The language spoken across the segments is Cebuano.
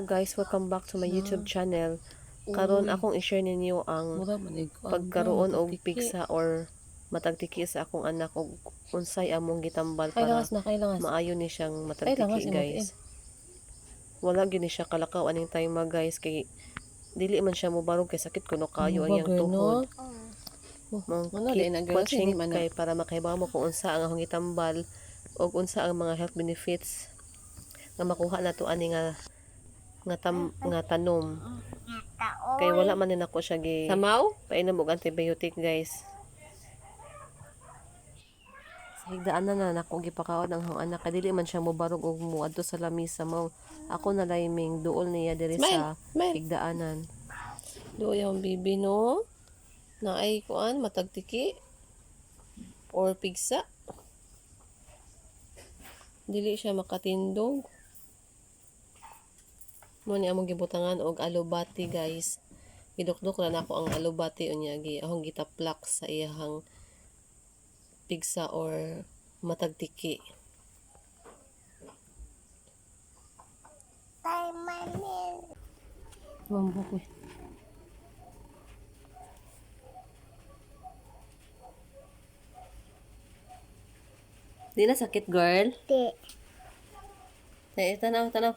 Guys, welcome back to my YouTube channel. Karon akong i-share ninyo ang Mura man ig kuan, pagkaroon og matagtiki. Pigsa or matagtiki sa akong anak og unsay among gitambal Ay para langas na kay langas. Maayo ni siyang Ay langas matagtiki, imong guys. Wala gyud ni siya kalakaw aning time, guys, kay dili man siya mobarog kay sakit kuno kayo ang Ano ba, iyang girl, no? tuhod. Oh, Mong ano, keep di na, girl, watching hindi man na. Kay para makahibaw mo kung unsa ang akong gitambal og unsa ang mga health benefits nga makuha nato ani nga tanom. Kay wala man din ako siya gi Samaw? Painom og antibiotic, guys. Sa higdaanan na nako gipakaon ang akong anak kay dili man siya mobarog og moadto sa lamisa, mao ako na lay ming duol niya diri Smile, sa smile. Higdaanan. Luoy ang bibi, no? Naay kuan, matagtiki or pigsa. Dili siya makatindog. Mo ni among gibutangan og alubati, guys. Gidukdok ra nako ang alubati unya gi akong gitaplak sa iyahang pigsa or matagtiki. Mambok eh. Di na sakit, girl? Di. Eh, tanaw, tanaw.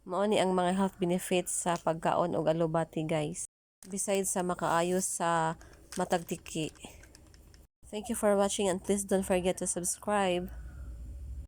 Mao ni ang mga health benefits sa pagkaon og alubati, guys. Besides sa makaayos sa matagtiki. Thank you for watching and please don't forget to subscribe.